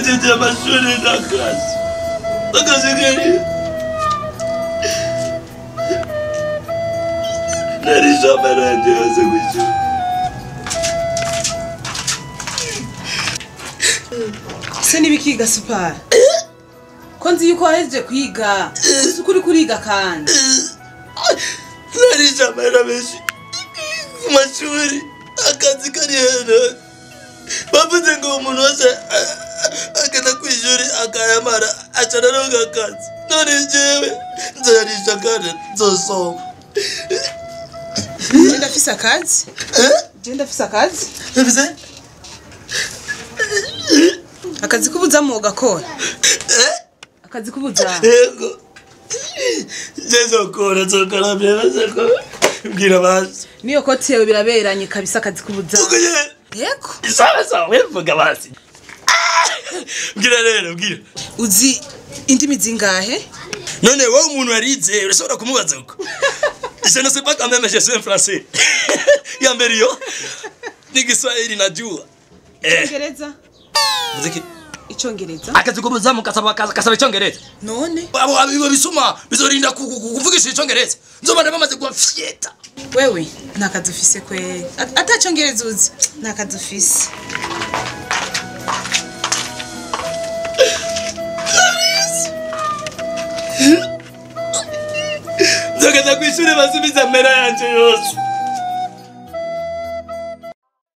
Mpejeje amashuri n'akazi. Akazi kari. Narisha amahera yanje yose kw'ishuri. Se nibikiga Supari? Ko nzi yuko wahejeje kwiga. Uzi ukuri kuriga kandi. Narisha amahera menshi ku mashuri. Akazi kari hano. Bavuze ngo umuntu wese agenda kw'ishuri akayamara aca araronka akazi. None jewe nzoyarisha kandi nzosoma. Je ndafise akazi. Je ndafise akazi. Ufise? Akazi k'ubuzamu ugakora. Akazi k'ubuzamu. Yego. Je nzokora byose ko mbwira basi. Niyo koti yawe biraberanye kabisa akazi k'ubuzamu. Uko nyene. Yego. Sawa sawa wevuga basi. Mbwira rero mbwira. Uzi indimi zingahe? None wowe umuntu warize urashobora kumubaza uko? Je ne sais pas quand même, je suis un français. Ya mbere yo ni Kiswahili najua. Icongereza? Muziki. Icongereza? Akazi k'ubuzamu kasaba icongereza. None? Abo abo bisuma bizorinda kuvugisha icongereza. Nzobana bamaze kuba fyeta. Wewe nta kazi ufise kweri. Ata congereza uzi. Nta kazi ufise. Nzogenda kw'ishure basubize amahera yanje yose.